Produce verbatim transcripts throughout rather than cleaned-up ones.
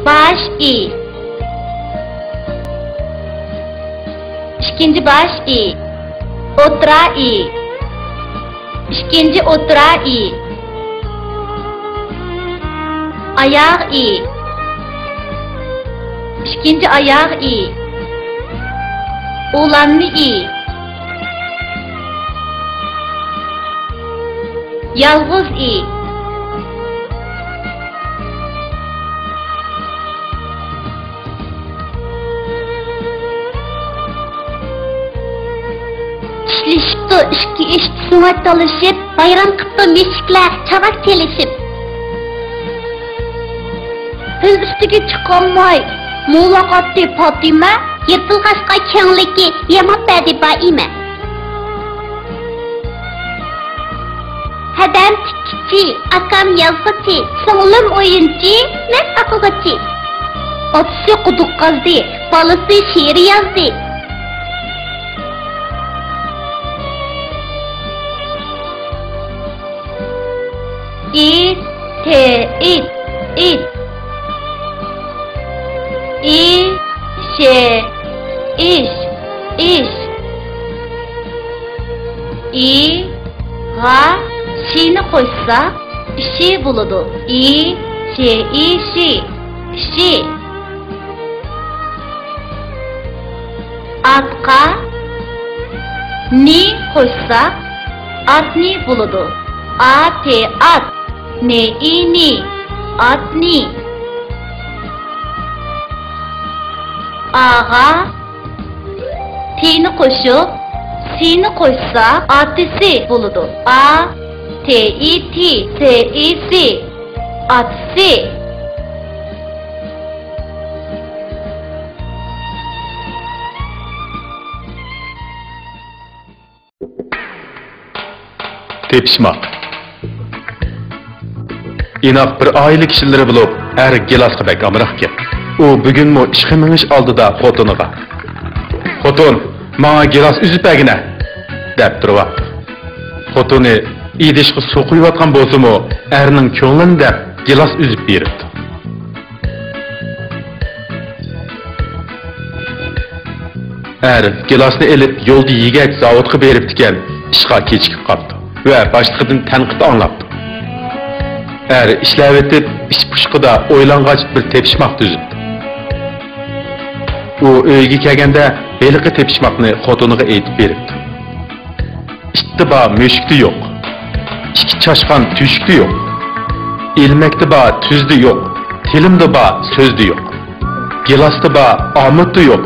باش ئى. ئىككىنچى باش ئى. ئوتتۇرا ئى. ئىككىنچى ئوتتۇرا ئى. ئاياغ ئى. ئىككىنچى ئاياغ ئى. ئۇلانما ئى. يالغۇز ئى. چىشلىشىپتۇ ئىككى ئىش، سۆڭەك تالىشىپ، ۋەيران قىپتۇ مۈشۈكلەر چاۋاك چېلىشىپ. پىل ئۈستىگە چىقالماي، مولاق ئاتتى پاتىمە، يىرتىلغاچقا كەڭلىكى ياماپ بەردى بائىمە. ھەدەم تىككۈچى، ئاكام يازغۇچى، سىڭلىم ئويۇنچى، مەن ئوقۇغۇچى. ئاتىسى قۇدۇق قازدى، بالىسى شېئىر يازدى. ئى، تې، ئىت، ئىت. ئى، شې، ئىش، ئىش. ئى، غا، شىنى قوشسا، ئىشى بولىدۇ. ئى، شې، ئى، شى، ئىشى. ئاتقا نى قوشساق، ئاتنى بولىدۇ. ئا، تې، ئات. نې، ئى، نى. ئاتنى. ئاغا تىنى قوشۇپ، سىنى قوشساق، ئاتىسى بولىدۇ. ئا، تې، ئى، تى، سې، ئى، سى. ئاتىسى. تېپىشماق. ئىناق بىر ئائىلە كىشىلىرى بولۇپ، ئەر گىلاسقا بەك ئامراقكەن. ئۇ بۈگۈنمۇ ئىشقا مېڭىش ئالدىدا خوتۇنىغا، «خوتۇن، ماڭا گىلاس ئۈزۈپ بەرگىنە!» دەپ تۇرۇۋاپتۇ. خوتۇنى ئىدىشقا سۇ قۇيۇۋاتقان بولسىمۇ، ئەرنىڭ كۆڭلىنى دەپ گىلاس ئۈزۈپ بېرىپتۇ. ئەر گىلاسنى ئېلىپ يولدا يېگەچ زاۋۇتقا بېرىپتىكەن، ئىشقا كېچىكىپ قاپتۇ ۋە باشلىقىدىن تەنقىد ئاڭلاپتۇ. ئەر ئىشلەۋېتىپ، ئىش پۇشقىدا ئويلانغاچ بىر تېپىشماق تۈزۈپتۇ. ئۇ ئۆيىگە كەلگەندە ھېلىقى تېپىشماقنى خوتۇنىغا ئېيتىپ بېرىپتۇ. ئىتتا بار مۈشۈكتە يوق. ئىككى چاشقان تۆشۈكتە يوق. ئىلمەكتە بار تۈزدە يوق. تىلىمدا بار سۆزدە يوق. گىلاستا بار ئامۇتتا يوق.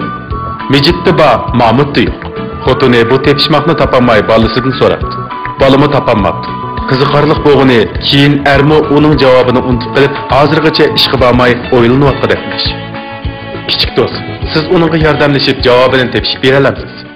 مىجىتتا بار مامۇتتا يوق. خوتۇنى بۇ تېپىشماقنى تاپالماي بالىسىدىن سوراپتۇ. بالىمۇ تاپالماپتۇ. قىزىقارلىق بولغىنى، كېيىن ئەرمۇ ئۇنىڭ جاۋابىنى ئۇنتۇپ قېلىپ، ھازىرغىچە ئىشقا بارماي ئويلىنىۋاتقان ئەمەس. كىچىك دوست، سىز ئۇنىڭغا ياردەملىشىپ جاۋابىنى تېپىشىپ بېرەلەمسىز؟